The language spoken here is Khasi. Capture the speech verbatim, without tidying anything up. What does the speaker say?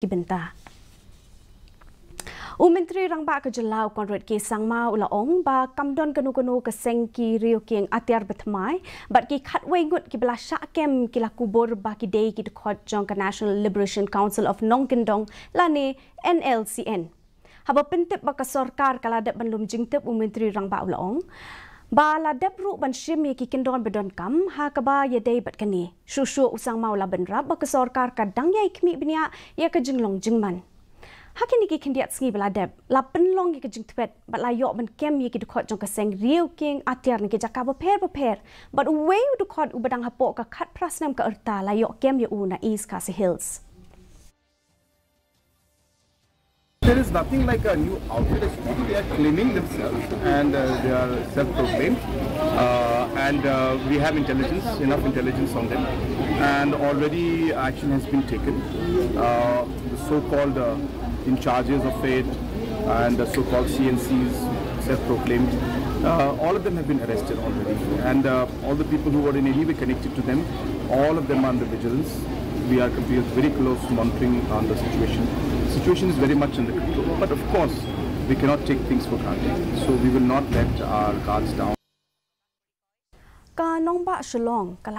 ki bynta. U Myntri Rangbah ka jylla u Conrad K Sangma u la ong ba kam don kano kano ka seng ki riew kieng atiar bathymmai bad ki khatwei ngut kiba la shah kem ki la kubur ba ki dei ki dkhot jong ka National Liberation Council of Nongkyndong lane N L C N. Haba pyntip ba ka sorkar ka la dep ban lum jingtip, u Myntri Rangbah u la ong ba la dep ruh ban shim ïa ki kyndon ba donkam ha kaba ïadei bad kane. Shuh shuh u Sangma u la bynrap ba ka sorkar ka dang ïai khmih bniah ïa ka jinglong jingman. Ha kine ki khyndiat sngi ba la dep, la pynlong ïa ka jingthwet bad la ïoh ban kem ïa ki dkhot jong ka seng riew kieng atiar na ki jaka bapher bapher. Bad uwei u dkhot uba dang hapoh ka khatphra snem ka rta la ïoh kem ïa u na East Khasi Hills. There is nothing like a new outfit. Actually, they are claiming themselves and uh, they are self-proclaimed. Uh, and uh, we have intelligence, enough intelligence on them. And already action has been taken. Uh, the so-called uh, in charges of it and the so-called C N Cs, self-proclaimed, uh, all of them have been arrested already. And uh, all the people who were in any way connected to them, all of them are under vigilance. We are keeping very close monitoring on the situation. The situation is very much under control, but of course, we cannot take things for granted. So we will not let our guards down. Ka nongbah Shillong ka la